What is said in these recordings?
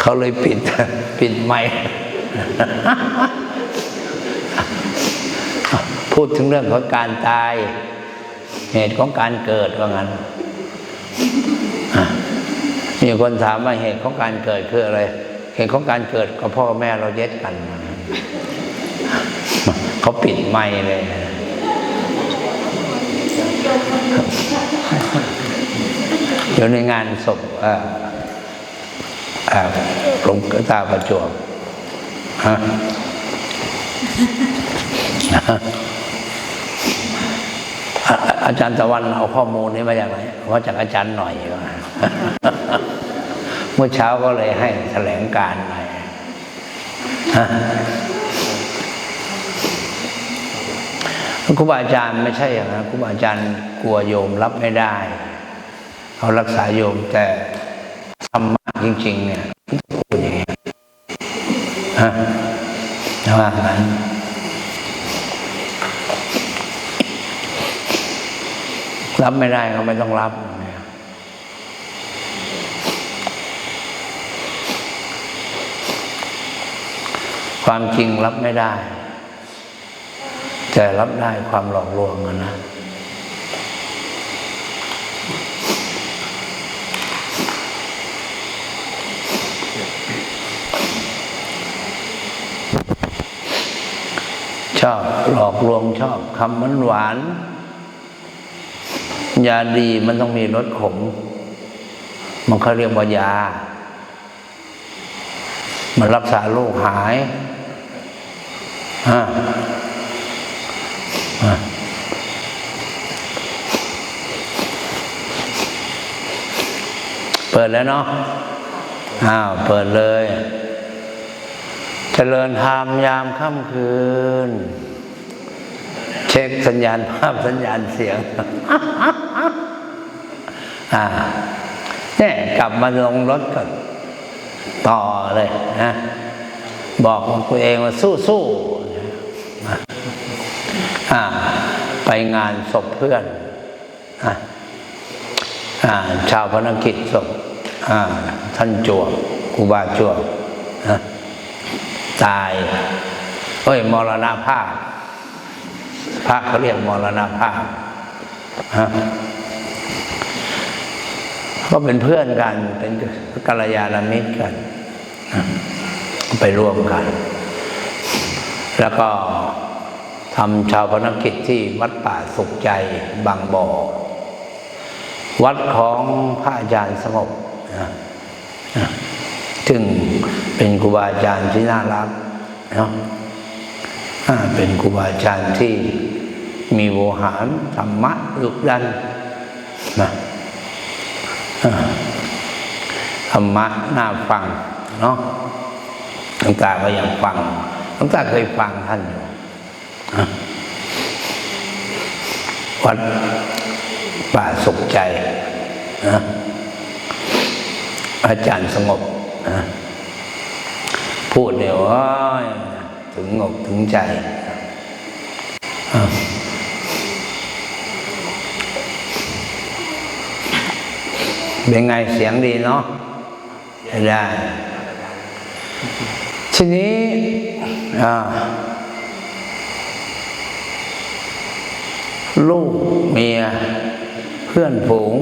ເຂົາເລີຍປິດ ປິດໄມ ພູດເຖິງເລື່ອງຂອງການຕາຍ ເຫດຂອງການເກີດ ວ່າຊັ້ນ. ອາ ມີຄົນຖາມວ່າ ເຫດຂອງການເກີດຄືອະໄລ? ເຫດຂອງການເກີດກໍພໍ່ແມ່ເຮົາເຮັດກັນ. ເຂົາປິດໄມເລີຍ ຢູ່ໃນງານສົບ ເອີ ອ່າ ຫຼວງຕາປະຈວບ ຮະ ອາ ອາຈານຕະວັນເອົາຂໍ້ມູນນີ້ມາຈາກໃສ? ມາຈາກອາຈານໜ້ອຍ. ມື້ເຊົ້າກໍເລີຍໃຫ້ຖະແຫຼງການໃໝ່ ຮະ ຄູບາອາຈານ ໄມ່ໃຊ່ຫຍັງນະ ຄູບາອາຈານ ກົວໂຍມຮັບໄມ່ໄດ້ ເຂົາຮັກສາໂຍມ ແຕ່ທຳມະຈິງໆ ເນຍ ມັນຕ້ອງພູດຢ່າງນີ້ ຮະ ວ່າຊັ້ນ ຮັບໄມ່ໄດ້ກໍໄມ່ຕ້ອງຮັບ ຄວາມຈິງຮັບໄມ່ໄດ້. ແຕ່ຮັບໄດ້ຄວາມຫຼອກລວງຫັ້ນນະ. ຊອບຫຼອກລວງ ຊອບຄຳຫວານໆ. ຢາດີມັນຕ້ອງມີລົດຂົມ ມັນເຂົາຮຽກວ່າຢາ. ມັນຮັກສາໂລກຫາຍ ອາ ອາ ເປີດແລ້ວເນາະ ອ້າວ ເປີດເລີຍ ຈະເລີນທຳຍາມຄ່ຳຄືນ ເຊັກສັນຍານພາບ ສັນຍານສຽງ ອາ ແນ່ ກັບມາລົງລົດກໍຕໍ່ເລີຍນະ ບອກຕົວເອງວ່າສູ້ໆ ອາ ໄປງານສົບເພື່ອນ ອາ ອາ ຊາປະນະກິດສົບ ອາ ທ່ານຈວບ ຄູບາຈວບ ອາ ຕາຍ ເອີຍ ມໍລະນະພາບ ພະເຂົາຮຽກມໍລະນະພາບ ຮະ ກໍເປັນເພື່ອນກັນ ເປັນກັນລະຍານະມິດກັນ ໄປລວມກັນ ແລ້ວກໍທຳຊາປະນະກິດທີ່ວັດປ່າສຸກໃຈ ບາງບໍ່ ວັດຂອງພະອາຈານສະຫງົບນະ ຊຶ່ງເປັນຄູບາອາຈານທີ່ໜ້າຮັກເນາະ ອາ ເປັນຄູບາອາຈານທີ່ມີໂວຫານທຳມະດຸດັນນະ ອາ ທຳມະໜ້າຟັງເນາະ ຫຼວງຕາກໍຢາກຟັງ ຫຼວງຕາເຄີຍຟັງທ່ານຢູ່. ວັດປ່າສຸກໃຈນະ ອາຈານສະຫງົບນະ ພູດນີ້ ໂອ້ຍ ເຖິງອົກເຖິງໃຈ ເປັນໄງ ສຽງດີເນາະ? ໃຊ້ໄດ້ ທີນີ້ ອາ ລູກເມຍ ເພື່ອນຝູງ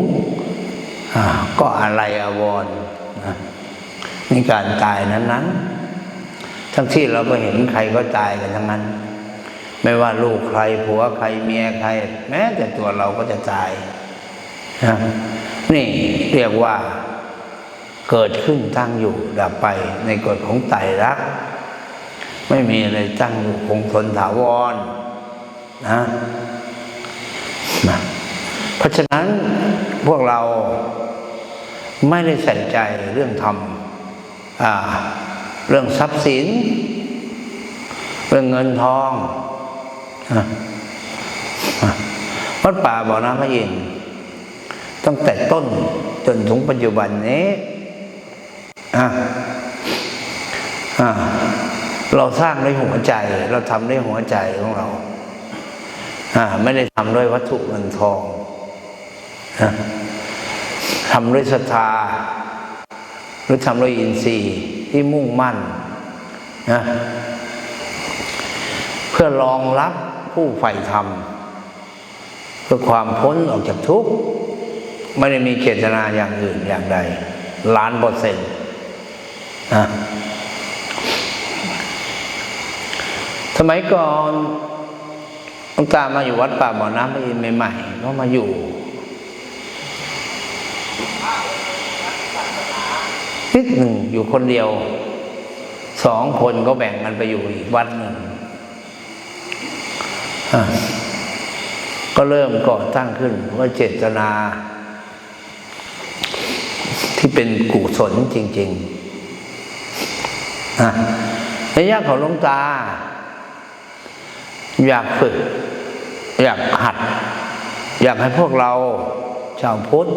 ອາ ກໍອາໄລອາວອນນະ ໃນການຕາຍນັ້ນໆ ທັງທີ່ເຮົາກໍເຫັນໃຄກໍຕາຍກັນທັງນັ້ນ ແມ່ນວ່າລູກໃຄ ຜົວໃຄ ເມຍໃຄ ແມ້ແຕ່ຕົວເຮົາກໍຈະຕາຍນະ ນີ້ຮຽກວ່າ ເກີດຂຶ້ນ ຕັ້ງຢູ່ ດັບໄປ ໃນກົດຂອງໄຕລັກ ໄມ່ມີອະໄລຕັ້ງຢູ່ຄົງທົນຖາວອນນະ ນະ ເພາະສະນັ້ນ ພວກເຮົາໄມ່ໄດ້ໃສ່ໃຈເລື່ອງທຳ ອາ ເລື່ອງຊັບສິນ ເລື່ອງເງິນທອງ ອາ ອາ ວັດປ່າບໍ່ນ້ຳພະອິນ ຕັ້ງແຕ່ຕົ້ນຈົນເຖິງປັດຈຸບັນນີ້ ອາ ອາ ເຮົາສ້າງດ້ວຍຫົວໃຈ ເຮົາທຳດ້ວຍຫົວໃຈຂອງເຮົາ ອາ ໄມ່ໄດ້ທຳດ້ວຍວັດຖຸເງິນທອງ ອາ ທຳດ້ວຍສັດທາ ຫຼືທຳດ້ວຍອິນຊີທີ່ມຸ່ງໝັ້ນນະ ເພື່ອລອງຮັບຜູ້ໃຝ່ທຳ ເພື່ອຄວາມພົ້ນອອກຈາກທຸກ, ບໍ່ໄດ້ມີເຈດຕະນາຢ່າງອື່ນຢ່າງໃດ ລ້ານເປີເຊັນນະ. ສະໄໝກ່ອນ ຫຼວງຕາມາຢູ່ວັດປ່າບໍ່ນ້ຳພະອິນໃໝ່ໆ ກໍມາຢູ່ນິດໜຶ່ງ ຢູ່ຄົນດຽວ, ສອງຄົນກໍແບ່ງກັນໄປຢູ່ອີກວັດໜຶ່ງ. ອາ ກໍເລີ່ມກໍ່ຕັ້ງຂຶ້ນດ້ວຍເຈດຕະນາທີ່ເປັນກຸສົນຈິງໆ. ອາ ໃນຍາມຂອງຫຼວງຕາ ຢາກຝຶກ ຢາກຫັດ ຢາກໃຫ້ພວກເຮົາຊາວພຸດ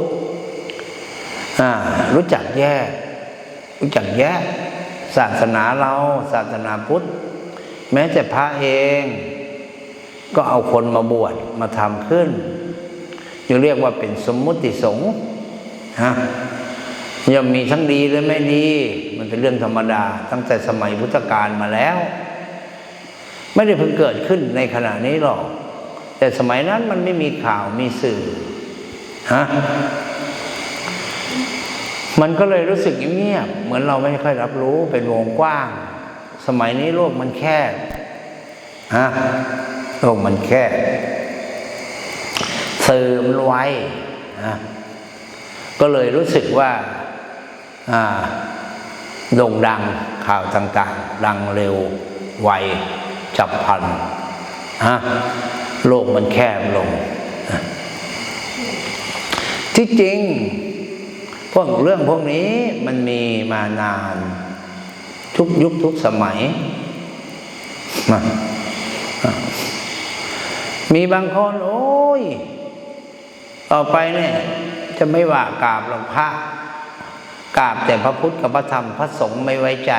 ອາ ຮູ້ຈັກແຍກ ຮູ້ຈັກແຍກ ສາສະໜາເຮົາ ສາສະໜາພຸດ ແມ້ແຕ່ພະເອງກໍເອົາຄົນມາບວດມາທຳຂຶ້ນ ຢ່າຮຽກວ່າເປັນສົມມຸດຕິສົງນະ. ຍ່ອມມີທັງດີ ແລະ ໄມ່ດີ ມັນເປັນເລື່ອງທຳມະດາ ຕັ້ງແຕ່ສະໄໝພຸດທະການມາແລ້ວ. ໄມ່ໄດ້ເພິ່ງເກີດຂຶ້ນໃນຂະນະນີ້ຫຼອກ, ແຕ່ສະໄໝນັ້ນມັນໄມ່ມີຂ່າວມີສື່ນະ, ມັນກໍເລີຍຮູ້ສຶກງຽບໆ ເໝືອນເຮົາໄມ່ຄ່ອຍຮັບຮູ້ເປັນວົງກວ້າງ. ສະໄໝນີ້ໂລກມັນແຄບນະ, ໂລກມັນແຄບ, ສື່ມັນໄວນະ, ກໍເລີຍຮູ້ສຶກວ່າ ອ່າ ໂດ່ງດັງ, ຂ່າວຕ່າງໆດັງເລັວໄວສັບພັນນະ, ໂລກມັນແຄບລົງນະ. ທີ່ຈິງພວກເລື່ອງພວກນີ້ມັນມີມານານ ທຸກຍຸກທຸກສະໄໝນະ. ມີບາງຄົນ ໂອ້ຍ ຕໍ່ໄປນີ້ຈະໄມ່ວ່າກາບຫຼວງພະ, ກາບແຕ່ພະພຸດກັບພະທຳ, ພະສົງໄມ່ໄວ້ໃຈ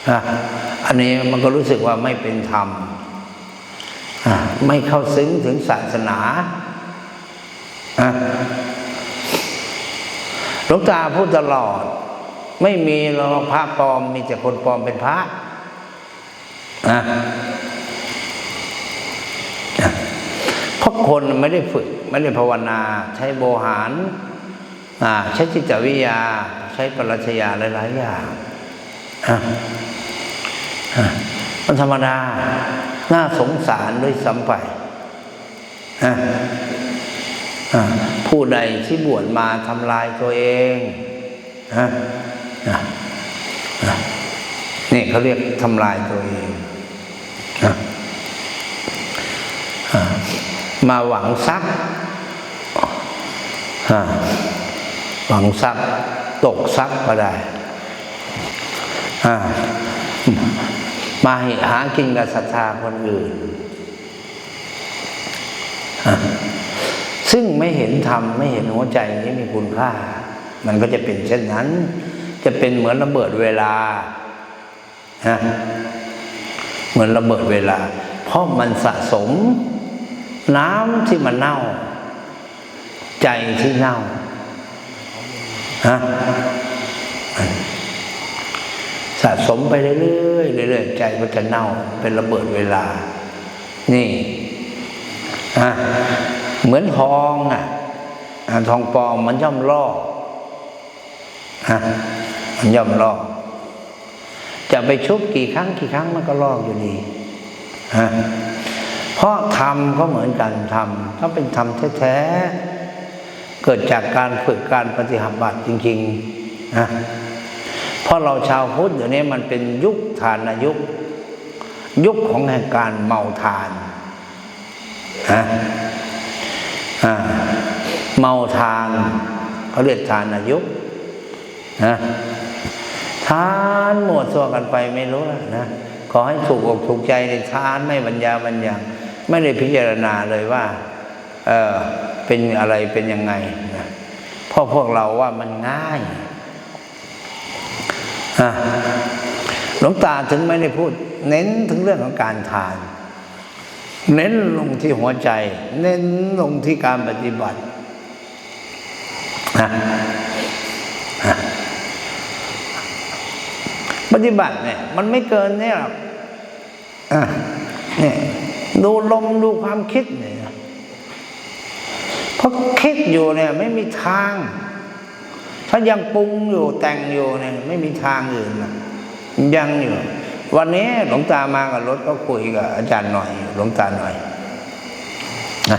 ນະ. ອັນນີ້ມັນກໍຮູ້ສຶກວ່າໄມ່ເປັນທຳ, ອາ ໄມ່ເຂົ້າເຖິງເຖິງສາສະໜານະ. ຫຼວງຕາພູດຕະຫຼອດ, ໄມ່ມີຫຼອກພະປອມ, ມີແຕ່ຄົນປອມເປັນພະ. ນະ ນະ ເພາະຄົນໄມ່ໄດ້ຝຶກ, ໄມ່ໄດ້ພາວະນາ, ໃຊ້ໂວຫານ, ອາ, ໃຊ້ຈິດຕະວິທະຍາ, ໃຊ້ປະລັດຊະຍາຫຼາຍໆຢ່າງ, ນະ ນະ ມັນທຳມະດາ, ໜ້າສົງສານດ້ວຍຊ້ຳໄປ. ນະ ອາ ຜູ້ໃດທີ່ບວດມາທຳລາຍຕົວເອງນະ, ນະ ນະ ນີ້ເຂົາຮຽກທຳລາຍຕົວເອງນະ. ອາ ມາຫວັງຊັບ, ອາ ຫວັງຊັບ, ຕົກຊັບກໍໄດ້, ອາ ມາຫາກິນກັບສັດທາຄົນອື່ນ. ອາ ຊຶ່ງໄມ່ເຫັນທຳ, ໄມ່ເຫັນຫົວໃຈທີ່ມີຄຸນຄ່າ, ມັນກໍຈະເປັນເຊັ່ນນັ້ນ, ຈະເປັນເໝືອນລະເບີດເວລານະ, ເໝືອນລະເບີດເວລາ, ເພາະມັນສະສົມນ້ຳທີ່ມັນເນົ່າ, ໃຈທີ່ເນົ່າ. ຮະ ສະສົມໄປເລື້ອຍໆ ເລື້ອຍໆ ໃຈມັນຈະເນົ່າ, ເປັນລະເບີດເວລາ. ນີ້ ຮະ ເໝືອນທອງນະ, ອາ ທອງປອມມັນຍ່ອມລອກນະ, ມັນຍ່ອມລອກ. ຈະໄປຊຸບກີ່ຄັ້ງ ກີ່ຄັ້ງມັນກໍລອກຢູ່ດີນະ. ເພາະທຳກໍເໝືອນກັນ, ທຳຕ້ອງເປັນທຳແທ້ໆ ເກີດຈາກການຝຶກການປະຕິບັດຈິງໆນະ. ເພາະເຮົາຊາວພຸດດຽວນີ້ມັນເປັນຍຸກທານນະຍຸກ, ຍຸກຂອງແຫ່ງການເມົາທານນະ, ອາ ເມົາທານ, ເຂົາຮຽກທານນະຍຸກນະ. ທານມົ້ວຊົ່ວກັນໄປໄມ່ຮູ້ລະນະ, ຂໍໃຫ້ຖືກອົກຖືກໃຈ ທານໄມ່ບັນຍາບັນຍັງ, ໄມ່ໄດ້ພິຈາລະນາເລີຍວ່າ ເອີ ເປັນອະໄລເປັນຍັງໄງນະ. ເພາະພວກເຮົາວ່າມັນງ່າຍ ອາ ຫຼວງຕາເຖິງໄມ່ໄດ້ພູດເນັ້ນເຖິງເລື່ອງຂອງການທານ, ເນັ້ນລົງທີ່ຫົວໃຈ, ເນັ້ນລົງທີ່ການປະຕິບັດນະ, ນະ. ປະຕິບັດເນີ້ຍ ມັນໄມ່ເກີນນີ້ຫຼອກ. ອ່ະ ນີ້ ດູລົມ ດູຄວາມຄິດນີ້ ເພາະຄິດຢູ່ເນີ້ຍ ໄມ່ມີທາງ. ຖ້າຍັງປຸງຢູ່ ແຕ່ງຢູ່ເນີ້ຍ ໄມ່ມີທາງອື່ນນະ ຍັງຢູ່. ວັນນີ້ຫຼວງຕາມາກັບລົດ ກໍຄຸຍກັບອາຈານໜ້ອຍຢູ່ ຫຼວງຕາໜ້ອຍນະ.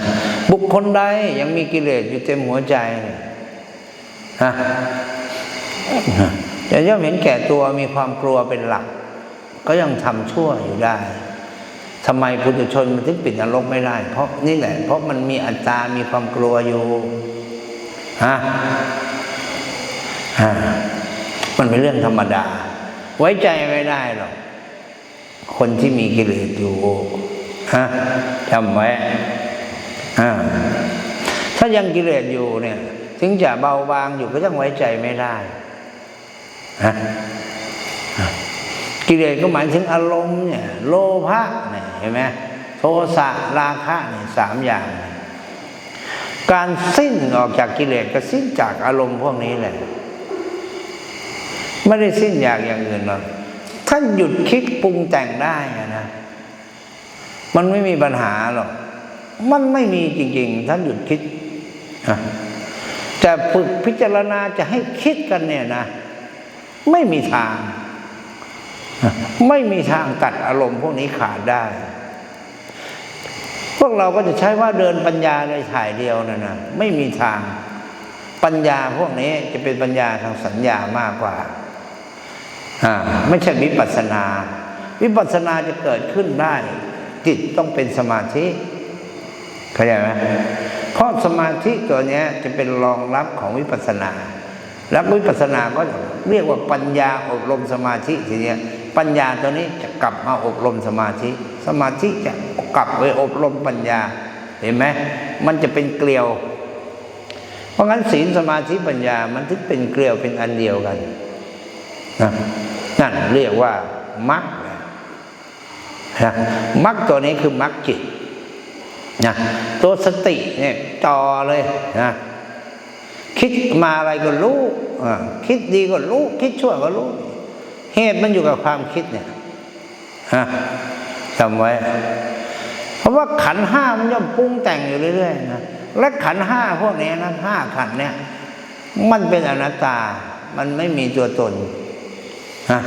ບຸກຄົນໃດຍັງມີກິເລດຢູ່ເຕັມຫົວໃຈ ຮະ ຈະຍ່ອມເຫັນແກ່ຕົວ ມີຄວາມກົວເປັນຫຼັກ ກໍຍັງທຳຊົ່ວຢູ່ໄດ້. ທຳໄມປຸຖຸຊົນມັນເຖິງປິດນະລົກໄມ່ໄດ້? ເພາະນີ້ແຫຼະ ເພາະມັນມີອັດຕາ ມີຄວາມກົວຢູ່ ຮະ ຮະ ມັນເປັນເລື່ອງທຳມະດາ ໄວ້ໃຈໄມ່ໄດ້ຫຼອກ. ຄົນທີ່ມີກິເລດຢູ່ ຮະ ຈຳໄວ້ ອາ ຖ້າຍັງກິເລດຢູ່ເນີ້ຍ ເຖິງຈະເບົາບາງຢູ່ ກໍຍັງໄວ້ໃຈໄມ່ໄດ້ ຮະ. ກິເລດກໍໝາຍເຖິງອາລົມເນີ້ຍ ໂລພະນີ້ ເຫັນໄໝ? ໂທສະ ລາຄະນີ້ ສາມຢ່າງ. ການສິ້ນອອກຈາກກິເລດ ກໍສິ້ນຈາກອາລົມພວກນີ້ແຫຼະ ບໍ່ໄດ້ສິ້ນຈາກຢ່າງອື່ນຫຼອກ. ຖ້າຢຸດຄິດປຸງແຕ່ງໄດ້ອະນະ ມັນໄມ່ມີບັນຫາຫຼອກ ມັນໄມ່ມີຈິງໆ ຖ້າຢຸດຄິດ ອະ ຈະຝຶກພິຈາລະນາ ຈະໃຫ້ຄິດກັນເນີ້ຍນະ ໄມ່ມີທາງ ໄມ່ມີທາງຕັດອາລົມພວກນີ້ຂາດໄດ້. ພວກເຮົາກໍຈະໃຊ້ວ່າເດີນປັນຍາໃນສາຍດຽວນັ້ນນະ ໄມ່ມີທາງ. ປັນຍາພວກນີ້ຈະເປັນປັນຍາທາງສັນຍາມາກກວ່າ ອາ ໄມ່ໃຊ່ວິປັດສະນາ. ວິປັດສະນາຈະເກີດຂຶ້ນໄດ້ ຈິດຕ້ອງເປັນສະມາທິ ເຂົ້າໃຈໄໝ? ເພາະສະມາທິຕົວເນີ້ຍຈະເປັນລອງຮັບຂອງວິປັດສະນາ. ຫຼັກວິປັດສະນາກໍຮຽກວ່າປັນຍາອົບຮົມສະມາທິ ທີເນີ້ຍ ປັນຍາຕົວນີ້ຈະກັບມາອົບຮົມສະມາທິ ສະມາທິຈະກັບໄປອົບຮົມປັນຍາ ເຫັນໄໝ? ມັນຈະເປັນເກລີຍວ. ເພາະນັ້ນ ສີນ ສະມາທິ ປັນຍາ ມັນເຖິງເປັນເກລີຍວ ເປັນອັນດຽວກັນນະ ນັ້ນຮຽກວ່າມັກ. ນະ ມັກຕົວນີ້ຄືມັກຈິດນະ ຕົວສະຕິນີ້ຕໍ່ເລີຍນະ ຄິດມາອະໄລກໍຮູ້ ເອີ ຄິດດີກໍຮູ້ ຄິດຊົ່ວກໍຮູ້ ເຫດມັນຢູ່ກັບຄວາມຄິດນີ້ນະ ຈຳໄວ້. ເພາະວ່າຂັນຫ້າມັນຍ່ອມປຸງແຕ່ງຢູ່ເລື້ອຍໆນະ ແລະ ຂັນຫ້າພວກນີ້ນະ ຫ້າຂັນນີ້ ມັນເປັນອະນັດຕາ ມັນໄມ່ມີຕົວຕົນນະ.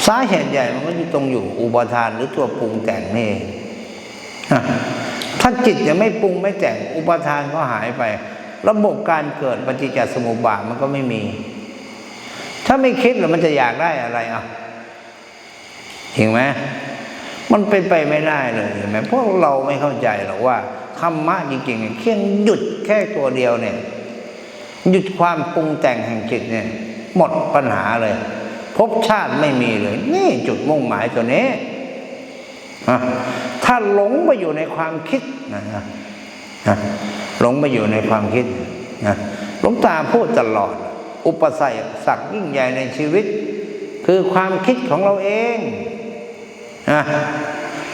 ສາເຫດໃຫຍ່ມັນກໍຢູ່ຕົງຢູ່ອຸປາທານ ຫຼື ຕົວປຸງແຕ່ງນີ້ເອງນະ. ຖ້າຈິດຍັງໄມ່ປຸງໄມ່ແຕ່ງ ອຸປາທານກໍຫາຍໄປ ລະບົບການເກີດປະຕິດຈະສະມຸບບາດມັນກໍໄມ່ມີ. ຖ້າໄມ່ຄິດແລ້ວມັນຈະຢາກໄດ້ອະໄລ? ເອົາ ເຫັນໄໝ? ມັນເປັນໄປໄມ່ໄດ້ເລີຍ ເຫັນໄໝ? ພວກເຮົາໄມ່ເຂົ້າໃຈຫຼອກວ່າທຳມະຈິງໆ ພຽງຢຸດແຄ່ຕົວດຽວນີ້ ຢຸດຄວາມປຸງແຕ່ງແຫ່ງຈິດນີ້ ໝົດບັນຫາເລີຍ ພົບຊາດໄມ່ມີເລີຍ. ນີ້ຈຸດມຸ່ງໝາຍຕົວນີ້ ນະ ຖ້າຫຼົງໄປຢູ່ໃນຄວາມຄິດນະ ນະ ຫຼົງໄປຢູ່ໃນຄວາມຄິດນະ. ຫຼວງຕາພູດຕະຫຼອດ ອຸປະສັກ ສັກຍິ່ງໃຫຍ່ໃນຊີວິດ ຄືຄວາມຄິດຂອງເຮົາເອງນະ.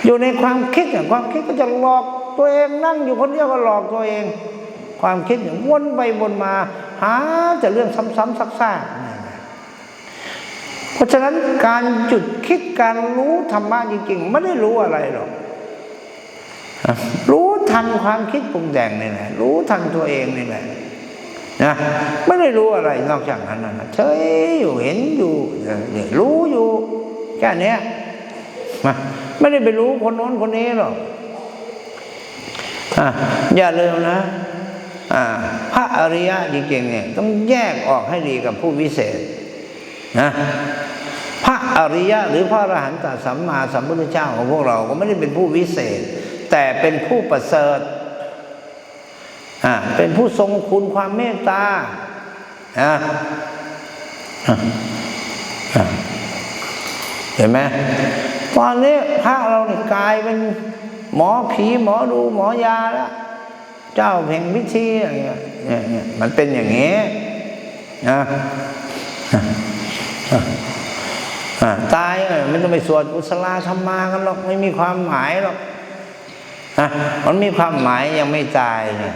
ຢູ່ໃນຄວາມຄິດນະ ຄວາມຄິດກໍຈະຫຼອກຕົວເອງ ນັ່ງຢູ່ຄົນດຽວກໍຫຼອກຕົວເອງ. ຄວາມຄິດນີ້ວົນໄປວົນມາ ຫາແຕ່ເລື່ອງຊ້ຳໆຊາກໆ. ເພາະສະນັ້ນ ການຢຸດຄິດ ການຮູ້ທຳມະຈິງໆ ບໍ່ໄດ້ຮູ້ອະໄລຫຼອກ. ຮູ້ທັນຄວາມຄິດປຸງແຕ່ງນີ້ແຫຼະ ຮູ້ທັນຕົວເອງນີ້ແຫຼະນະ. ບໍ່ໄດ້ຮູ້ອະໄລນອກຈາກນັ້ນນະ ເຊີຍຢູ່ ເຫັນຢູ່ ເອີ ນີ້ ຮູ້ຢູ່ແຄ່ເນີ້ຍນະ ບໍ່ໄດ້ໄປຮູ້ຄົນໂນ້ນຄົນນີ້ຫຼອກ. ອາ ຢ່າລືມນະ ອາ ພະອະລິຍະຈິງໆນີ້ ຕ້ອງແຍກອອກໃຫ້ດີກັບຜູ້ວິເສດນະ. ພະອະລິຍະ ຫຼື ພະອະລະຫັນຕະສຳມາສຳພຸດທະເຈົ້າຂອງພວກເຮົາ ກໍບໍ່ໄດ້ເປັນຜູ້ວິເສດ ແຕ່ເປັນຜູ້ປະເສີດ ອາ ເປັນຜູ້ຊົງຄຸນຄວາມເມດຕາ ອາ ເຫັນໄໝ? ຕອນນີ້ພະເຮົານີ້ກາຍເປັນໝໍຜີ ໝໍດູ ໝໍຢາແລ້ວ ເຈົ້າແຫ່ງພິທີ ມັນເປັນຢ່າງນີ້ນະ. ຕາຍ ເອີ ມັນຈະໄປສວດກຸສະລາທຳມາກັນຫຼອກ ໄມ່ມີຄວາມໝາຍຫຼອກ. ນະ ມັນມີຄວາມໝາຍ ຍັງໄມ່ຕາຍນີ້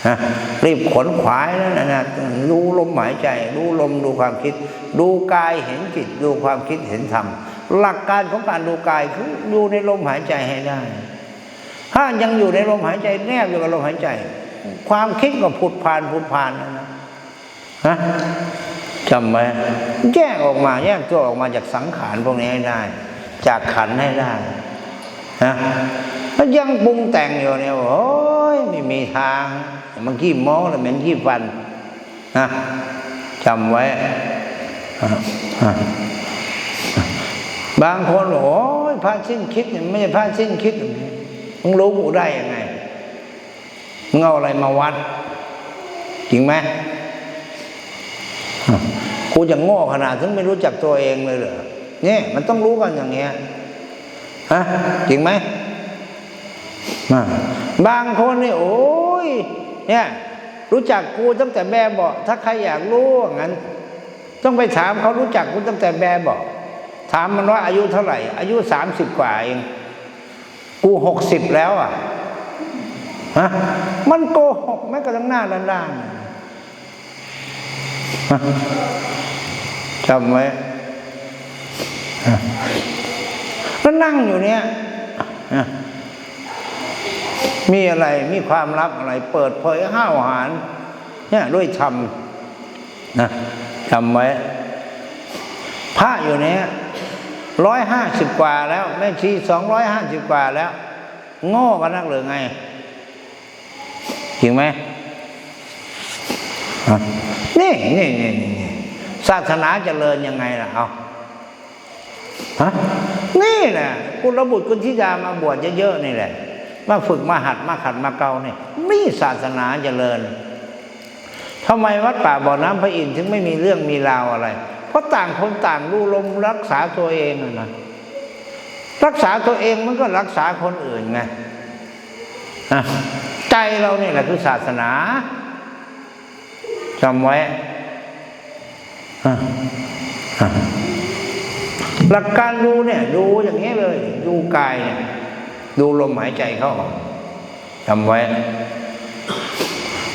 ຮະ ຣີບຂົນຂວາຍນັ້ນນະ ດູລົມຫາຍໃຈ ດູລົມ ດູຄວາມຄິດ ດູກາຍເຫັນຈິດ ດູຄວາມຄິດເຫັນທຳ. ຫຼັກການຂອງການດູກາຍຄືຢູ່ໃນລົມຫາຍໃຈໃຫ້ໄດ້. ຖ້າຍັງຢູ່ໃນລົມຫາຍໃຈ ແນບຢູ່ກັບລົມຫາຍໃຈ ຄວາມຄິດກໍຜຸດຜ່ານ ຜຸດຜ່ານນັ້ນນະ. ຮະ ຈຳໄວ້ ແຍກອອກມາ ແຍກຕົວອອກມາຈາກສັງຂານພວກນີ້ໃຫ້ໄດ້ ຈາກຂັນໃຫ້ໄດ້. ຮະ ແລ້ວຍັງປຸງແຕ່ງຢູ່ນີ້ ໂອ້ຍ ໄມ່ມີທາງ ມັນຂີ້ໂມ້ ແລ້ວມັນຂີ້ຟັນ. ນະ ຈຳໄວ້. ອາ ອາ ບາງຄົນ ໂອ້ຍ ພະສິ້ນຄິດນີ້ ມັນບໍ່ໃຊ່ພະສິ້ນຄິດ. ມຶງຮູ້ກູໄດ້ຍັງໄງ? ມຶງເອົາອະໄລມາວັດ? ຈິງໄໝ? ອາ ກູຈະໂງ່ຂະໜາດ ເຖິງໄມ່ຮູ້ຈັກຕົວເອງເລີຍເຫຼືອ? ນີ້ ມັນຕ້ອງຮູ້ກັນຢ່າງເນີ້ຍ. ຮະ ຈິງໄໝ? ມາ ບາງຄົນນີ້ ໂອ້ຍ ເນຍ ຮູ້ຈັກກູຕັ້ງແຕ່ແບເບາະ. ຖ້າໃຄຢາກຮູ້ວ່າຊັ້ນ ຕ້ອງໄປຖາມເຂົາ ຮູ້ຈັກກູຕັ້ງແຕ່ແບເບາະ. ຖາມມັນວ່າອາຍຸເທົ່າໃດ? ອາຍຸສາມສິບກວ່າເອງ. ກູຫົກສິບແລ້ວອະ. ຮະ ມັນໂກຫົກ ແມ້ກະທັ້ງໜ້າດ້ານໆ. ຮະ ຈຳໄວ້. ຮະ ແລ້ວນັ່ງຢູ່ເນຍ ຮະ ມີອະໄລ ມີຄວາມລັບອະໄລ ເປີດເຜີຍຫ້າວຫານເນຍ ດ້ວຍທຳ ນະ ຈຳໄວ້. ພະຢູ່ເນຍ ຮ້ອຍຫ້າສິບກວ່າແລ້ວ ແມ່ຊີ ສອງຮ້ອຍຫ້າສິບກວ່າແລ້ວ ໂງ່ກັນນັກຫຼືໄງ? ຈິງໄໝ? ຮະ ນີ້ ນີ້ ນີ້ ນີ້ ນີ້ ສາສະໜາຈະເລີນຍັງໄງລະ? ເອົາ ຮະ ນີ້ແຫຼະ ກຸລະບຸດກຸນທິດາມາບວດເຍີະໆນີ້ແຫຼະ ມາຝຶກມາຫັດມາຂັດມາເກົານີ້ ມີສາສະໜາຈະເລີນ. ທຳໄມວັດປ່າບໍ່ນ້ຳພະອິນຈຶ່ງໄມ່ມີເລື່ອງມີລາວອະໄລ? ເພາະຕ່າງຄົນຕ່າງດູລົມຮັກສາຕົວເອງຫັ້ນນະ. ຮັກສາຕົວເອງມັນກໍຮັກສາຄົນອື່ນໄງ. ນະ ໃຈເຮົານີ້ແຫຼະຄືສາສະໜາ. ຈຳໄວ້. ອາ ອາ ຫຼັກການດູເນຍ ດູຢ່າງນີ້ເລີຍ ດູກາຍເນຍ ດູລົມຫາຍໃຈເຂົ້າອອກ. ຈຳໄວ້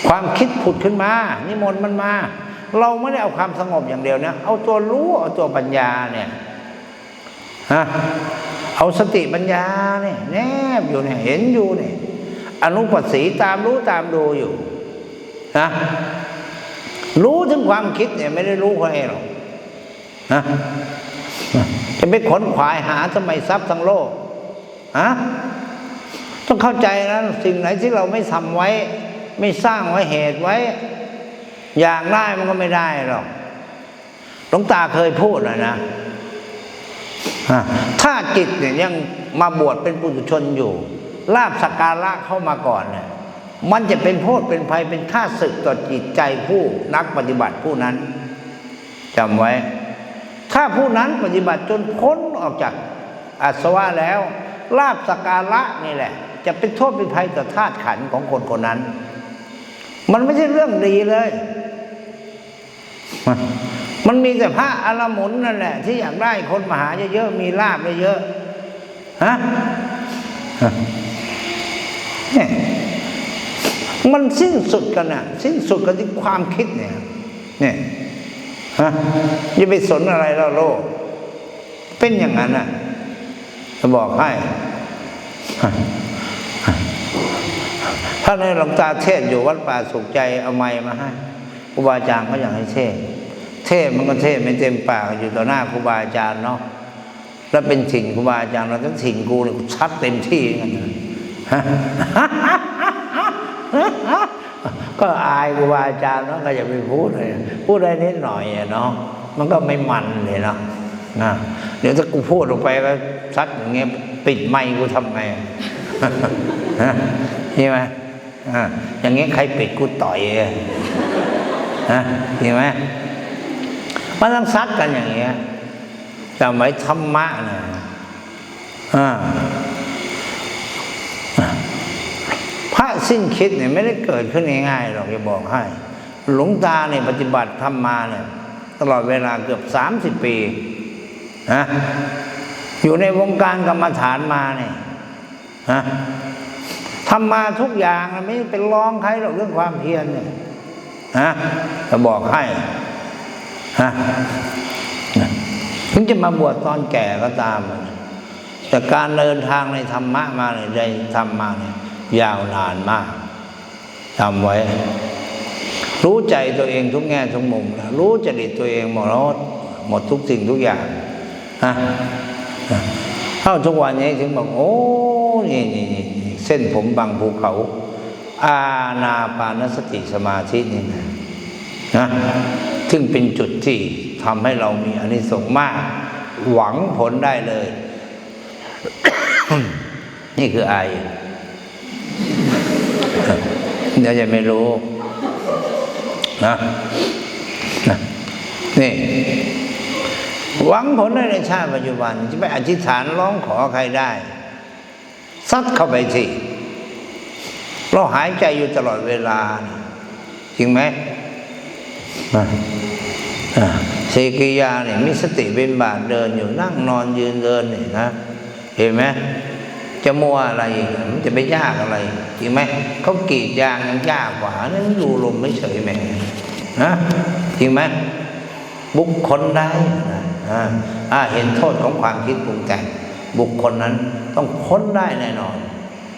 ຄວາມຄິດຜຸດຂຶ້ນມາ ນິມົນມັນມາ. ເຮົາບໍ່ໄດ້ເອົາຄວາມສະຫງົບຢ່າງດຽວນະ ເອົາຕົວຮູ້ ເອົາຕົວປັນຍາເນຍ ຮະ ເອົາສະຕິປັນຍານີ້ແນບຢູ່ນີ້ ເຫັນຢູ່ນີ້ ອະນຸປັດສີ ຕາມຮູ້ຕາມດູຢູ່ນະ. ຮູ້ເຖິງຄວາມຄິດນີ້ ໄມ່ໄດ້ຮູ້ໃຜດອກນະ ຈະໄປຂົນຂວາຍຫາທຳໄມຊັບທັງໂລກ ຮະ. ຕ້ອງເຂົ້າໃຈນະ ສິ່ງໃດທີ່ເຮົາໄມ່ທຳໄວ້ ໄມ່ສ້າງໄວ້ ເຫດໄວ້ ຢາກໄດ້ມັນກໍໄມ່ໄດ້ດອກ. ຫຼວງຕາເຄີຍພູດນະ ນະ ອາ ຖ້າຈິດເນຍຍັງມາບວດເປັນປຸຖຸຊົນຢູ່ ລາບສັກກາລະເຂົ້າມາກ່ອນເນຍ ມັນຈະເປັນໂທດເປັນໄພ ເປັນຂ້າສຶກຕໍ່ຈິດໃຈຜູ້ນັກປະຕິບັດຜູ້ນັ້ນ. ຈຳໄວ້ ຖ້າຜູ້ນັ້ນປະຕິບັດຈົນພົ້ນອອກຈາກອາສະວະແລ້ວ ລາບສັກກາລະນີ້ແຫຼະ ຈະເປັນໂທດເປັນໄພຕໍ່ທາດຂັນຂອງຄົນຄົນນັ້ນ. ມັນໄມ່ໃຊ່ເລື່ອງດີເລີຍ. ມັນມີແຕ່ພະອາລະໝຸນນັ້ນແຫຼະ ທີ່ຢາກໄດ້ຄົນມາຫາເຍີະໆ ມີລາບເຍີະໆ ຮະ ຮະ ນີ້ ມັນສິ້ນສຸດກັນນະ ສິ້ນສຸດກັນທີ່ຄວາມຄິດນີ້ ນີ້ ຮະ ຢ່າໄປສົນອະໄລແລ້ວໂລກ. ເປັນຢ່າງນັ້ນນະ ຈະບອກໃຫ້. ທ່ານໃຫ້ຫຼວງຕາເທດຢູ່ວັດປ່າສຸກໃຈ ເອົາໄມມາໃຫ້ ຄູບາອາຈານເຂົາຢາກໃຫ້ເທດ ເທດມັນກໍເທດໄມ່ເຕັມປາກ ຢູ່ຕໍ່ໜ້າຄູບາອາຈານເນາະ ແລ້ວເປັນສິນຄູບາອາຈານ ວ່າຖ້າສິນກູນີ້ ຊັດເຕັມທີ່ນັ້ນນະ. ກໍອາຍຄູບາອາຈານເນາະ ກໍຢ່າໄປພູດໃຫ້ ພູດໃຫ້ນິດໜ້ອຍເນາະ ມັນກໍໄມ່ໝັ້ນເດເນາະ. ນະ ດຽວຖ້າກູພູດອອກໄປກໍຊັດຢ່າງເງີ້ຍ ປິດໄມກູທຳໄງ? ຮະ ເຫັນໄໝ? ອາ ຢ່າງເງີ້ຍໃຄປິດກູຕ່ອຍ ຮະ ເຫັນໄໝ? ມັນຕ້ອງຊັດກັນຢ່າງເງີ້ຍ. ຈຳໄວ້ ທຳມະນະ ອາ ພະສິ້ນຄິດນີ້ໄມ່ໄດ້ເກີດຂຶ້ນງ່າຍໆດອກ ຈະບອກໃຫ້. ຫຼວງຕານີ້ປະຕິບັດທຳມານີ້ ຕະຫຼອດເວລາເກືອບສາມສິບປີນະ ຢູ່ໃນວົງການກຳມະຖານມານີ້ນະ. ທຳມາທຸກຢ່າງນະ ໄມ່ໄປລອງໃຜດອກເລື່ອງຄວາມພຽນນີ້ ຮະ ຈະບອກໃຫ້ ຮະ ເຖິງຈະມາບວດຕອນແກ່ກໍຕາມ ແຕ່ການເດີນທາງໃນທຳມະມານີ້ ໄດ້ທຳມານີ້ ຍາວນານມາກ. ຈຳໄວ້ ຮູ້ໃຈຕົວເອງທຸກແງ່ທຸກມຸມ ຮູ້ຈະລິດຕົວເອງໝົດ ໝົດທຸກສິ່ງທຸກຢ່າງ ຮະ ເຮົາທຸກວັນນີ້ເຖິງບອກ ໂອ້ ນີ້ ນີ້ ນີ້ ເສັ້ນຜົມບັງພູເຂົາ ອານາປານສະຕິສະມາທິນີ້ນະ ນະ ຊຶ່ງເປັນຈຸດທີ່ທຳໃຫ້ເຮົາມີອານິສົງມາກ ຫວັງຜົນໄດ້ເລີຍ ນີ້ຄືໄອ ດຽວຈະໄມ່ຮູ້ ນະ ນະ ນີ້ ຫວັງຜົນໄດ້ໃນຊາດປັດຈຸບັນ ຈະໄປອະທິຖານຮ້ອງຂໍໃຄໄດ້ ຊັດເຂົ້າໄປຊິ ເຮົາຫາຍໃຈຢູ່ຕະຫຼອດເວລາ ຈິງໄໝ? ອາ ອາ ເສດກິລິຍານີ້ ມີສະຕິບິນທະບາດເດີນຢູ່ ນັ່ງ ນອນ ຢືນ ເດີນນີ້ນະ ເຫັນໄໝ? ຈະມົວອະໄລອີກ ມັນຈະໄປຍາກອະໄລ ຈິງໄໝ? ເຂົາກຣີດຢາງຍັງຍາກກວ່າ ອັນນີ້ມັນຢູ່ລົມເສີຍໆແໝ ນະ ຈິງໄໝ? ບຸກຄົນໃດ ອາ ອາ ເຫັນໂທດຂອງຄວາມຄິດປຸງແຕ່ງ ບຸກຄົນນັ້ນຕ້ອງຄົນໄດ້ແນ່ນອນ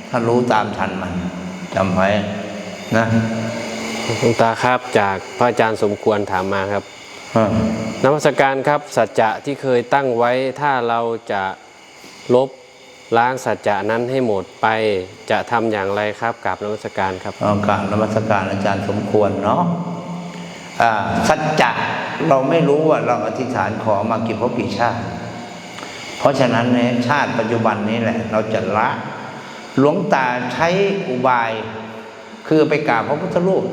ຖ້າຮູ້ຕາມທັນມັນ ຈຳໄວ້ນະ. ຫຼວງຕາครับ จากพระอาจารย์สมควรถามมาครับ เออ นมัสการครับ สัจจะที่เคยตั้งไว้ ถ้าเราจะลบล้างสัจจะนั้นให้หมดไป จะทำอย่างไรครับ กราบนมัสการครับ เออ กราบนมัสการอาจารย์สมควรเนาะ อ่า สัจจะเราไม่รู้ว่าเราอธิษฐานขอมากี่ภพกี่ชาติ เพราะฉะนั้นในชาติปัจจุบันนี้แหละเราจะละ หลวงตาใช้อุบาย คือไปกราบพระพุทธรูป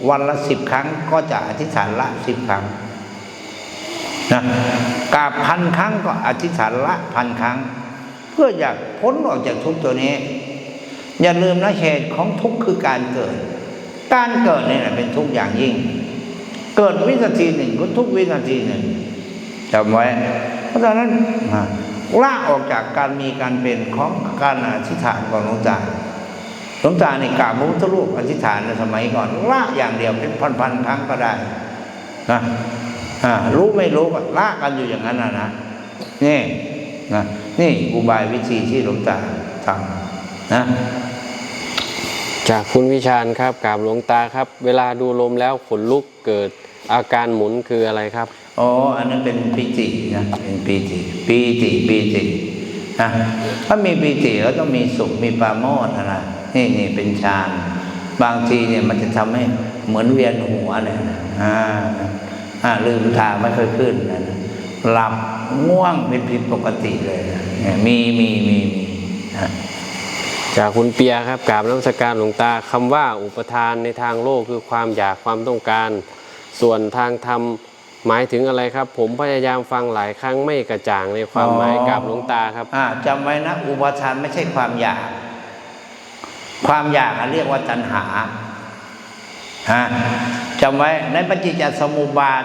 วันละสิบครั้ง ก็จะอธิษฐานละสิบครั้งนะ กราบพันครั้งก็อธิษฐานละพันครั้ง เพื่ออยากพ้นออกจากทุกข์ตัวนี้ อย่าลืมนะ เหตุของทุกข์คือการเกิด การเกิดนี่แหละเป็นทุกข์อย่างยิ่ง เกิดวินาทีหนึ่งก็ทุกข์วินาทีหนึ่ง จำไว้ เพราะฉะนั้น นะ ละออกจากการมีการเป็นของการอธิษฐานของหลวงตา หลวงตานี่กราบพระพุทธรูปอธิษฐานในสมัยก่อน ละอย่างเดียวเป็นพันๆครั้งก็ได้นะ อ่า รู้ไม่รู้ก็ละกันอยู่อย่างนั้นน่ะนะ นี่นะ นี่อุบายวิธีที่หลวงตาทำนะ จากคุณวิชาญครับ กราบหลวงตาครับ เวลาดูลมแล้วขนลุก เกิดอาการหมุนคืออะไรครับ อ๋อ อันนั้นเป็นปีตินะ เป็นปีติ ปีติ ปีตินะ ถ้ามีปีติก็ต้องมีสุข มีปราโมทย์นะ นี่ นี่เป็นฌาน บางทีเนี่ยมันจะทำให้เหมือนเวียนหัวเนี่ยนะ อ่า อ่า ลืมตาไม่ค่อยขึ้นนะ หลับง่วงเป็นผิดปกติเลยนะ เนี่ย มี มี มี มีนะ จากคุณเปียครับ กราบนมัสการหลวงตา คำว่าอุปาทานในทางโลกคือความอยาก ความต้องการ ส่วนทางธรรมหมายถึงอะไรครับ ผมพยายามฟังหลายครั้งไม่กระจ่างในความหมาย อ๋อ กราบหลวงตาครับ อ่า จำไว้นะ อุปาทานไม่ใช่ความอยาก ความอยากอะเรียกว่าตัณหา ฮะ จำไว้ ในปฏิจจสมุปบาท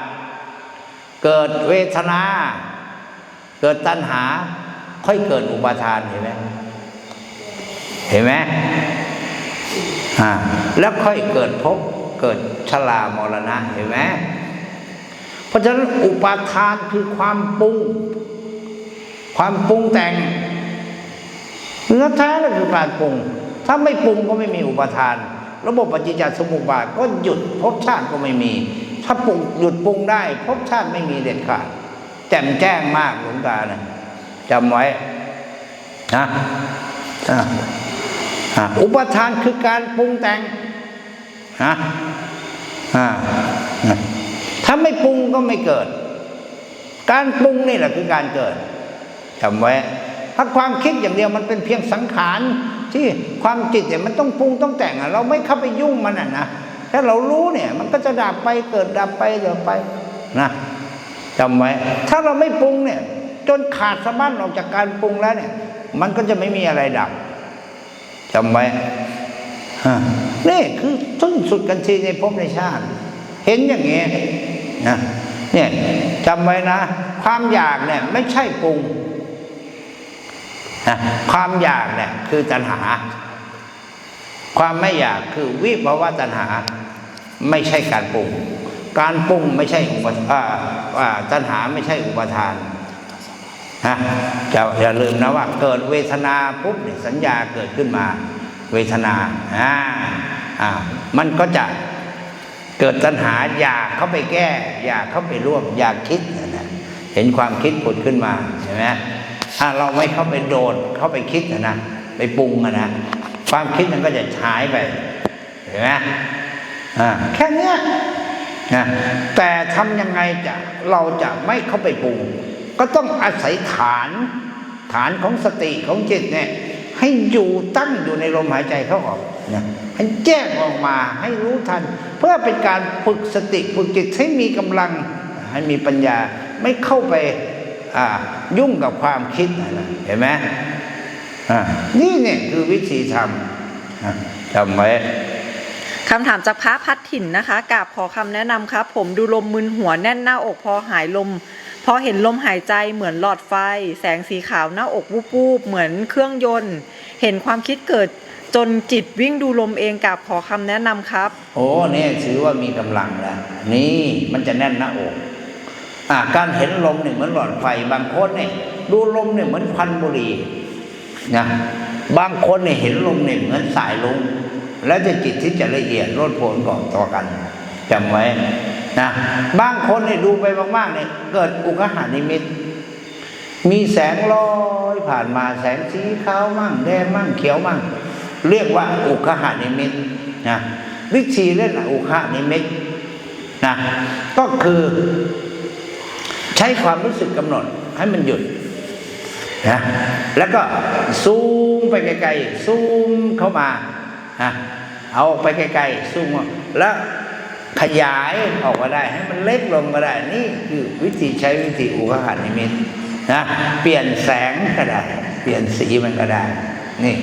เกิดเวทนา เกิดตัณหา ค่อยเกิดอุปาทาน เห็นไหม เห็นไหม อ่า แล้วค่อยเกิดภพ เกิดชรามรณะ เห็นไหม เพราะฉะนั้นอุปาทานคือความปรุง ความปรุงแต่ง เนื้อแท้เลยคือการปรุง ถ้าไม่ปรุงก็ไม่มีอุปาทาน ระบบปฏิจจสมุปบาทก็หยุด ภพชาติก็ไม่มี ถ้าปรุง หยุดปรุงได้ ภพชาติไม่มีเด็ดขาด แจ่มแจ้งมาก หลวงตานะ จำไว้นะ อ่า อ่า อุปาทานคือการปรุงแต่ง ฮะ อ่า ถ้าไม่ปรุงก็ไม่เกิด การปรุงนี่แหละคือการเกิด จำไว้ ถ้าความคิดอย่างเดียวมันเป็นเพียงสังขาร ที่ความจิตเนี่ยมันต้องปรุงต้องแต่งอะ เราไม่เข้าไปยุ่งมันอะนะ ถ้าเรารู้เนี่ย มันก็จะดับไป เกิดดับไป ดับไป นะ จำไว้ ถ้าเราไม่ปรุงเนี่ย จนขาดสะบั้นออกจากการปรุงแล้วเนี่ย มันก็จะไม่มีอะไรดับ จำไว้ อ่า นี่คือสิ้นสุดกันทีในภพในชาติ เห็นอย่างนี้นะ เนี่ย จำไว้นะ ความอยากเนี่ยไม่ใช่ปรุงนะ ความอยากเนี่ยคือตัณหา ความไม่อยากคือวิภวตัณหา ไม่ใช่การปรุง การปรุงไม่ใช่อุปา- อ่า อ่า ตัณหาไม่ใช่อุปาทาน ฮะ อย่า- อย่าลืมนะว่าเกิดเวทนาปุ๊บเนี่ย สัญญาเกิดขึ้นมา เวทนา อ่า อ่า มันก็จะเกิดตัณหา อยากเข้าไปแก้ อยากเข้าไปร่วม อยากคิดนะ เห็นความคิดผุดขึ้นมา เห็นไหม ถ้าเราไม่เข้าไปโดด เข้าไปคิดนะ ไปปรุงอะนะ ความคิดมันก็จะหายไป เห็นไหม อ่า แค่เนี้ยนะ แต่ทำยังไงจะ- เราจะไม่เข้าไปปรุง ก็ต้องอาศัยฐาน ฐานของสติของจิตเนี่ย ให้อยู่ตั้งอยู่ในลมหายใจเข้าออกนะ ให้แจ้งออกมา ให้รู้ทัน เพื่อเป็นการฝึกสติฝึกจิตให้มีกำลัง ให้มีปัญญา ไม่เข้าไป อ่า ยุ่งกับความคิดนะ เห็นไหม อ่า นี่เนี่ยคือวิธีทำ อ่ะ จำไว้ คำถามจากพระพัดถิ่นนะคะ กราบขอคำแนะนำครับ ผมดูลมมึนหัวแน่นหน้าอก พอหายลม พอเห็นลมหายใจเหมือนหลอดไฟ แสงสีขาวหน้าอก วูบๆ เหมือนเครื่องยนต์ เห็นความคิดเกิดจนจิตวิ่งดูลมเอง กราบขอคำแนะนำครับ โอ้ เนี่ยถือว่ามีกำลังแล้ว นี่มันจะแน่นหน้าอก อ่า การเห็นลมเนี่ยเหมือนหลอดไฟ บางคนเนี่ยดูลมเนี่ยเหมือนควันบุหรี่นะ บางคนเนี่ยเห็นลมเนี่ยเหมือนสายรุ้ง แล้วแต่จิตที่จะละเอียดโลดโผนกว่าต่อกัน จำไว้นะ บางคนเนี่ยดูไปมากๆเนี่ยเกิดอุคหานิมิต มีแสงลอยผ่านมา แสงสีขาวมั่ง แดงมั่ง เขียวมั่ง เรียกว่าอุคหานิมิตนะ วิธีเล่นอุคหานิมิตนะ ก็คือใช้ความรู้สึกกำหนดให้มันหยุดนะ แล้วก็ซูมไปไกลๆ ซูมเข้ามานะ เอาไปไกลๆ ซูม แล้วขยายออกก็ได้ ให้มันเล็กลงก็ได้ นี่คือวิธี ใช้วิธีอุคหานิมิตนะ เปลี่ยนแสงก็ได้ เปลี่ยนสีมันก็ได้ นี่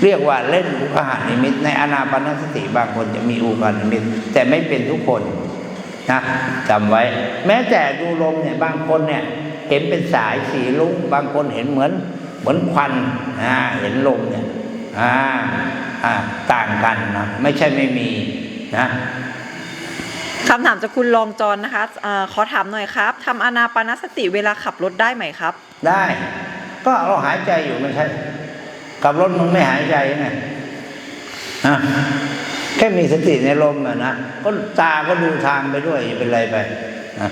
เรียกว่าเล่นอุคหานิมิต ในอานาปานสติบางคนจะมีอุคหานิมิต แต่ไม่เป็นทุกคนนะ จำไว้ แม้แต่ดูลมเนี่ย บางคนเนี่ยเห็นเป็นสายสีรุ้ง บางคนเห็นเหมือน เหมือนควัน อ่า เห็นลมเนี่ย อ่า อ่า ต่างกันนะ ไม่ใช่ไม่มีนะ คำถามจากคุณรองจอนนะคะ เอ่อ ขอถามหน่อยครับ ทำอานาปานสติเวลาขับรถได้ไหมครับ ได้ ก็เราหายใจอยู่ไม่ใช่ ขับรถมึงไม่หายใจไง ฮะ แค่มีสติในลมอะนะ ก็ตาก็ดูทางไปด้วย เป็นไรไป นะ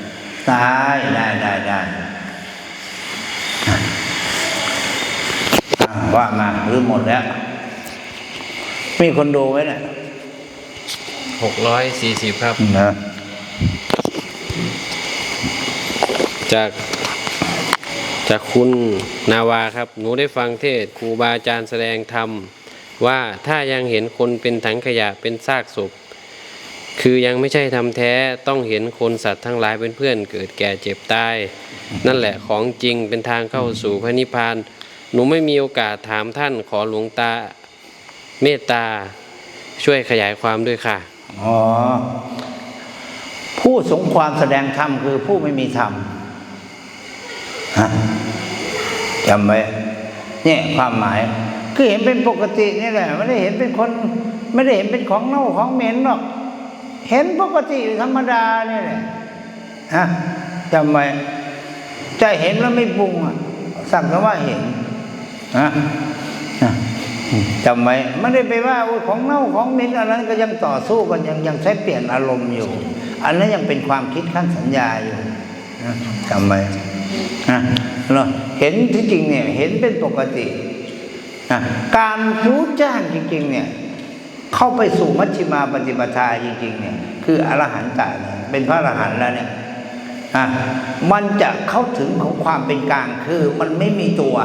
ได้ ได้ ได้ ได้ อ่ะ ว่ามา หรือหมดแล้ว มีคนดูไหมเนี่ย หกร้อยสี่สิบ ครับ นะ จาก จากคุณนาวาครับ หนูได้ฟังเทศน์ครูบาอาจารย์แสดงธรรม ว่าถ้ายังเห็นคนเป็นถังขยะ เป็นซากศพ คือยังไม่ใช่ธรรมแท้ ต้องเห็นคนสัตว์ทั้งหลายเป็นเพื่อนเกิดแก่เจ็บตาย นั่นแหละของจริงเป็นทางเข้าสู่พระนิพพาน หนูไม่มีโอกาสถามท่าน ขอหลวงตาเมตตาช่วยขยายความด้วยค่ะ อ๋อ ผู้สมควรแสดงธรรมคือผู้ไม่มีธรรม ฮะ จำไว้ เนี่ยความหมาย คือเห็นเป็นปกตินี่แหละ ไม่ได้เห็นเป็นคน ไม่ได้เห็นเป็นของเน่าของเหม็นหรอก เห็นปกติธรรมดานี่แหละ ฮะ จำไว้ จะเห็นแล้วไม่ปรุงอะ สักแต่ว่าเห็น นะ นะ จำไว้ ไม่ได้ไปว่า โอ้ย ของเน่าของเหม็น อันนั้นก็ยังต่อสู้กัน ยัง ยังใช้เปลี่ยนอารมณ์อยู่ อันนั้นยังเป็นความคิดขั้นสัญญาอยู่ นะ จำไว้ นะ เราเห็นที่จริงเนี่ย เห็นเป็นปกติ นะ การรู้แจ้งจริงๆเนี่ย เข้าไปสู่มัชฌิมาปฏิปทาจริงๆเนี่ย คืออรหันตะเนี่ย เป็นพระอรหันต์แล้วเนี่ย อ่ะ มันจะเข้าถึงของความเป็นกลาง คือมันไม่มีตัว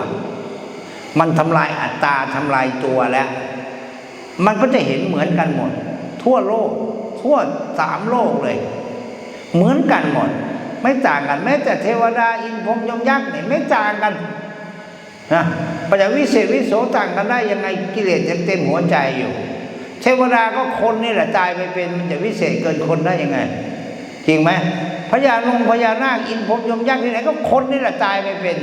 มันทำลายอัตตา ทำลายตัวแล้ว มันก็จะเห็นเหมือนกันหมด ทั่วโลก ทั่วสามโลกเลย เหมือนกันหมด ไม่ต่างกัน แม้แต่เทวดา อินทร์ พรหม ยม ยักษ์เนี่ย ไม่ต่างกัน นะ มันจะวิเศษวิโสต่างกันได้ยังไง กิเลสยังเต็มหัวใจอยู่ เทวดาก็คนนี่แหละตายไปเป็น มันจะวิเศษเกินคนได้ยังไง จริงไหม พญาลงพญานาค อินทร์ พรหม ยม ยักษ์ที่ไหนก็คนนี่แหละตายไปเป็น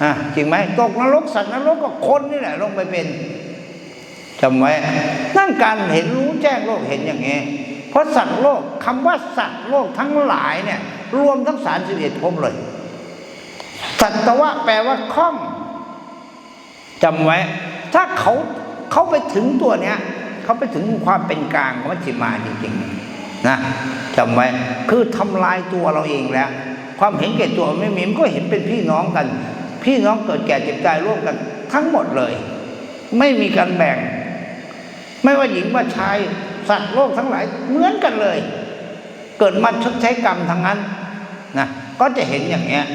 อ่ะ จริงไหม ตกนรก สัตว์นรกก็คนนี่แหละลงไปเป็น ຈຳໄວ້ ນັ້ນການເຫັນຮູ້ແຈ້ງໂລກເຫັນຢ່າງນີ້ ເພາະສັດໂລກ ຄຳວ່າສັດໂລກທັງຫຼາຍເນຍ ລວມທັງສາມສິບເອັດພົບເລີຍ ສັດຕະວະແປວ່າຂ້ອງ ຈຳไว้ ถ้าเขา เขาไปถึงตัวเนี้ย เขาไปถึงความเป็นกลางของมัชฌิมาจริงๆ นะ จำไว้ คือทำลายตัวเราเองแล้ว ความเห็นแก่ตัวไม่มี มันก็เห็นเป็นพี่น้องกัน พี่น้องเกิดแก่เจ็บตายร่วมกันทั้งหมดเลย ไม่มีการแบ่ง ไม่ว่าหญิงว่าชาย สัตว์โลกทั้งหลายเหมือนกันเลย เกิดมาชดใช้กรรมทั้งนั้นนะ ก็จะเห็นอย่างเนี้ย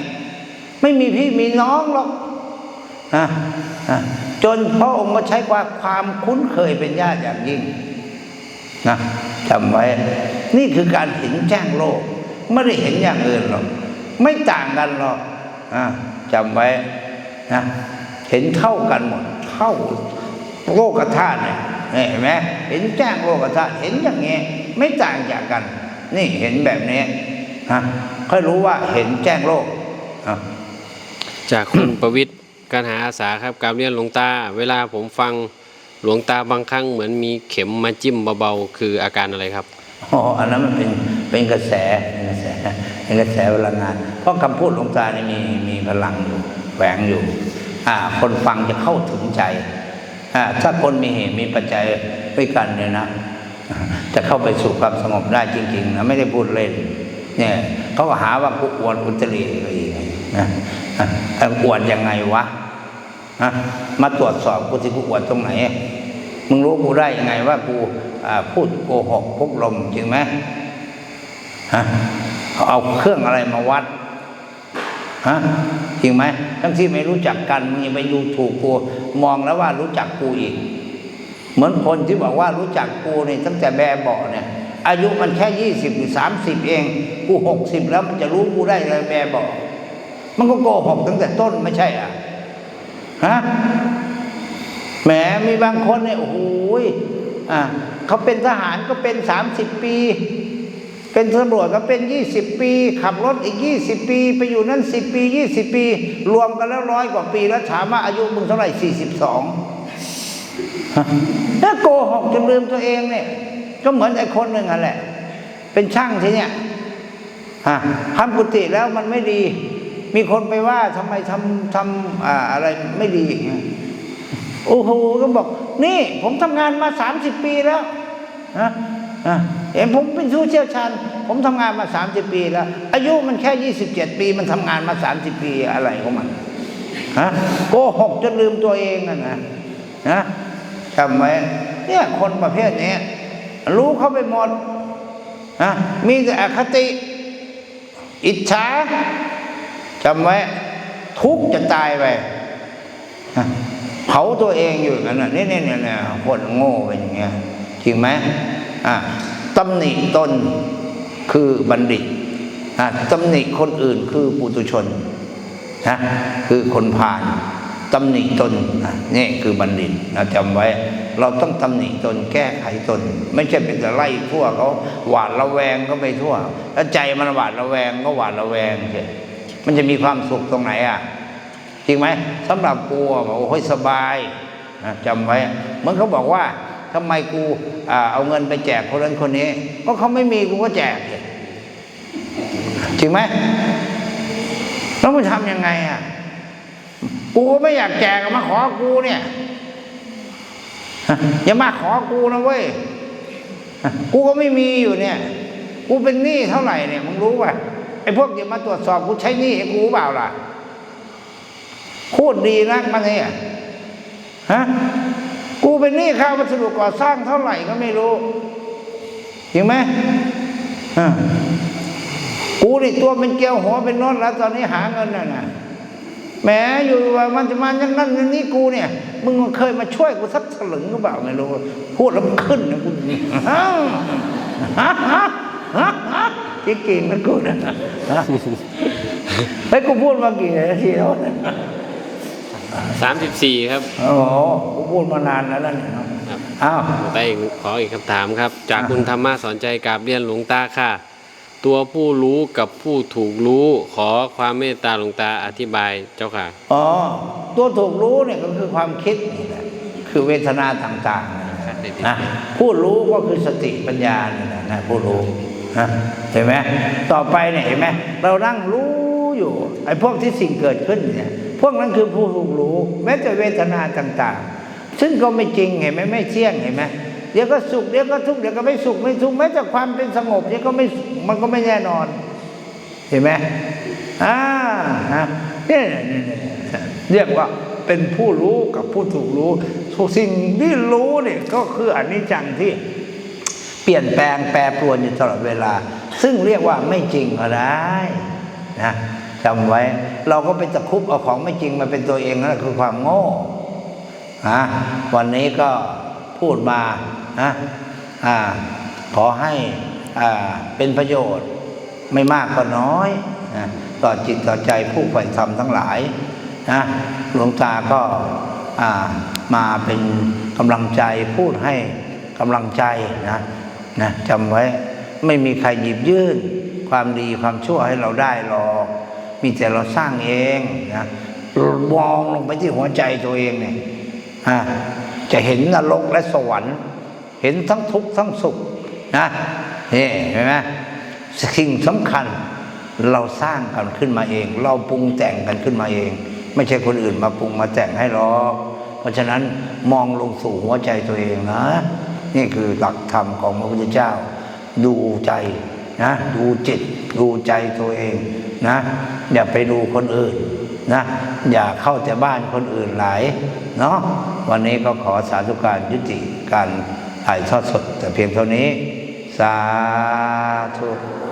ไม่มีพี่มีน้องหรอกนะ นะ จนพระองค์ก็ใช้ความ ความคุ้นเคยเป็นญาติอย่างยิ่งนะ จำไว้ นี่คือการเห็นแจ้งโลก ไม่ได้เห็นอย่างอื่นหรอก ไม่ต่างกันหรอก อ่า จำไว้นะ เห็นเท่ากันหมด เท่าโลกธาตุเนี่ย เห็นไหม เห็นแจ้งโลกธาตุ เห็นอย่างนี้ ไม่ต่างจากกัน นี่เห็นแบบนี้นะ ค่อยรู้ว่าเห็นแจ้งโลก อ่ะ จากคุณประวิตร การหาอาสาครับ กราบเรียนหลวงตา เวลาผมฟังหลวงตาบางครั้งเหมือนมีเข็มมาจิ้มเบาๆ คืออาการอะไรครับ อ๋อ อันนั้นมันเป็น เป็นกระแส เป็นกระแส เป็นกระแสพลังงาน เพราะคำพูดหลวงตานี่มี มีพลังอยู่ แฝงอยู่ อ่า คนฟังจะเข้าถึงใจ อ่า ถ้าคนมีเหตุมีปัจจัยด้วยกันเนี่ยนะ จะเข้าไปสู่ความสงบได้จริงๆ นะ ไม่ได้พูดเล่น เนี่ย เขาก็หาว่ากูอวดอุตริก็อีกนะ อ่ะ อวดยังไงวะ ฮะ มาตรวจสอบกูสิ กูอวดตรงไหน มึงรู้กูได้ยังไงว่ากู อ่า พูดโกหกพกลม จริงไหม ฮะ เอาเครื่องอะไรมาวัด ฮะ จริงไหม ทั้งที่ไม่รู้จักกัน มึงยังไปดูถูกกู มองแล้วว่ารู้จักกูอีก เหมือนคนที่บอกว่ารู้จักกูนี่ตั้งแต่แบเบาะเนี่ย อายุมันแค่ยี่สิบหรือสามสิบเอง กูหกสิบแล้ว มันจะรู้กูได้เลยแบเบาะ มันก็โกหกตั้งแต่ต้น ไม่ใช่อะ ฮะ แหม มีบางคนเนี่ย โอ้โหย อ่ะ เขาเป็นทหารก็เป็นสามสิบปี เป็นตำรวจก็เป็นยี่สิบปี ขับรถอีกยี่สิบปี ไปอยู่นั่นสิบปี ยี่สิบปี รวมกันแล้วร้อยกว่าปี แล้วถามว่าอายุมึงเท่าไหร่ สี่สิบสอง ฮะ แล้วโกหกจนลืมตัวเองเนี่ย ก็เหมือนไอ้คนหนึ่งนั่นแหละ เป็นช่างที่เนี่ย ฮะ ทำกุฏิแล้วมันไม่ดี มีคนไปว่าทำไมทำ ทำ อ่า อะไรไม่ดี โอ้โห ก็บอก นี่ ผมทำงานมาสามสิบปีแล้ว ฮะ ฮะ เห็นผมเป็นผู้เชี่ยวชาญ ผมทำงานมาสามสิบปีแล้ว อายุมันแค่ยี่สิบเจ็ดปี มันทำงานมาสามสิบปี อะไรของมัน ฮะ โกหกจนลืมตัวเองอะนะ นะ จำไว้ เนี่ย คนประเภทนี้ รู้เข้าไปหมด นะ มีแต่อคติ อิจฉา จำไว้ ทุกข์จะตายไป นะ เผาตัวเองอยู่อย่างนั้นน่ะ เนี่ย เนี่ย เนี่ย เนี่ย คนโง่เป็นอย่างเงี้ย จริงไหม อ่ะ ตำหนิตนคือบัณฑิต อ่ะ ตำหนิคนอื่นคือปุถุชน นะ คือคนพาล ตำหนิตน นะ นี่คือบัณฑิต นะ จำไว้ เราต้องตำหนิตน แก้ไขตน ไม่ใช่เป็นแต่ไล่ทั่วเขา หวาดระแวงก็ไปทั่ว ถ้าใจมันหวาดระแวงก็หวาดระแวงสิ มันจะมีความสุขตรงไหนอ่ะ จริงไหม สำหรับกูอะ โอ้โห สบาย นะ จำไว้ เหมือนเขาบอกว่า ทำไมกู อ่า เอาเงินไปแจกคนนั้นคนนี้ ก็เขาไม่มี กูก็แจกสิ จริงไหม แล้วมันทำยังไงอ่ะ กูก็ไม่อยากแจก มาขอกูเนี่ย อย่ามาขอกูนะเว้ย กูก็ไม่มีอยู่เนี่ย กูเป็นหนี้เท่าไหร่เนี่ย มึงรู้ป่ะ ไอ้พวกที่มาตรวจสอบกูใช้หนี้ให้กูเปล่าล่ะ พูดดีนักมันเนี่ย ฮะ กูเป็นหนี้ค่าวัสดุก่อสร้างเท่าไหร่ก็ไม่รู้ จริงไหม อ่า กูนี่ตัวเป็นเกลียวหัวเป็นน็อตแล้ว ตอนนี้หาเงินน่ะนะ แหม อยู่ว่ามันจะมาอย่างนั้นอย่างนี้ กูเนี่ย มึงเคยมาช่วยกูสักสลึงหรือเปล่าไม่รู้ พูดแล้วมันขึ้นนะกู จริงๆ มันกูนะ เฮ้ย กูพูดมากี่นาทีแล้วเนี่ย สามสิบสี่ ครับ โอ้โห กูพูดมานานแล้วนะเนี่ยเนาะ ครับ อ้าว ได้ ขออีกคำถามครับ จาก อ่ะ คุณธรรมะสอนใจ กราบเรียนหลวงตาค่ะ ตัวผู้รู้กับผู้ถูกรู้ ขอความเมตตาหลวงตาอธิบายเจ้าค่ะ อ๋อ ตัวถูกรู้เนี่ยก็คือความคิดนี่แหละ ຄືເວທະນາຕ່າງໆນະ. ຜູ້ຮູ້ກໍຄືສະຕິປັນຍານີ້ນະ ຜູ້ຮູ້ນະ ເຫັນໄໝ? ຕໍ່ໄປນີ້ ເຫັນໄໝ? ເຮົານັ່ງຮູ້ຢູ່ ໄອ້ພວກທີ່ສິ່ງເກີດຂຶ້ນນີ້ ພວກນັ້ນຄືຜູ້ຖືກຮູ້ ແມ້ແຕ່ເວທະນາຕ່າງໆ ຊຶ່ງກໍໄມ່ຈິງ ເຫັນໄໝ? ໄມ່ທ່ຽງ ເຫັນໄໝ? ດຽວກໍສຸກ ດຽວກໍທຸກ ດຽວກໍໄມ່ສຸກໄມ່ທຸກ ແມ້ແຕ່ຄວາມເປັນສະຫງົບ ດຽວກໍໄມ່ ມັນກໍໄມ່ແນ່ນອນ ເຫັນໄໝ? ອາ ຮະ ນີ້ ນີ້ ນີ້ ຮຽກວ່າເປັນຜູ້ຮູ້ກັບຜູ້ຖືກຮູ້. ສິ່ງທີ່ຮູ້ນີ້ກໍຄືອະນິດຈັງທີ່ປ່ຽນແປງແປປວນຢູ່ຕະຫຼອດເວລາ ຊຶ່ງຮຽກວ່າໄມ່ຈິງກໍໄດ້ນະ ຈຳໄວ້. ເຮົາກໍໄປຕະຄຸບເອົາຂອງໄມ່ຈິງມາເປັນຕົວເອງ ນັ້ນຄືຄວາມໂງ່ ນະ. ວັນນີ້ກໍພູດມານະ ອາ ຂໍໃຫ້ ອາ ເປັນປະໂຫຍດ ໄມ່ມາກກໍນ້ອຍນະ ຕໍ່ຈິດຕໍ່ໃຈຜູ້ໃຝ່ທຳທັງຫຼາຍນະ. ຫຼວງຕາກໍ ອາ ມາເປັນກຳລັງໃຈ ພູດໃຫ້ກຳລັງໃຈນະ ນະ ຈຳໄວ້ ໄມ່ມີໃຄຫຍິບຍື່ນຄວາມດີຄວາມຊົ່ວໃຫ້ເຮົາໄດ້ຫຼອກ ມີແຕ່ເຮົາສ້າງເອງນະ. ມອງລົງໄປທີ່ຫົວໃຈຕົວເອງນີ້ ອາ ຈະເຫັນນະລົກ ແລະ ສະຫວັນ ເຫັນທັງທຸກທັງສຸກນະ. ນີ້ ເຫັນໄໝ? ສິ່ງສຳຄັນ ເຮົາສ້າງກັນຂຶ້ນມາເອງ ເຮົາປຸງແຕ່ງກັນຂຶ້ນມາເອງ ໄມ່ໃຊ່ຄົນອື່ນມາປຸງມາແຕ່ງໃຫ້ຫຼອກ. ເພາະສະນັ້ນ ມອງລົງສູ່ຫົວໃຈຕົວເອງນະ. ນີ້ຄືຫຼັກທຳຂອງພະພຸດທະເຈົ້າ ດູໃຈນະ ດູຈິດ ດູໃຈຕົວເອງນະ ຢ່າໄປດູຄົນອື່ນນະ ຢ່າເຂົ້າແຕ່ບ້ານຄົນອື່ນຫຼາຍເນາະ. ວັນນີ້ກໍຂໍສາທຸການ ຍຸຕິການຖ່າຍທອດສົດແຕ່ພຽງເທົ່ານີ້. ສາທຸ.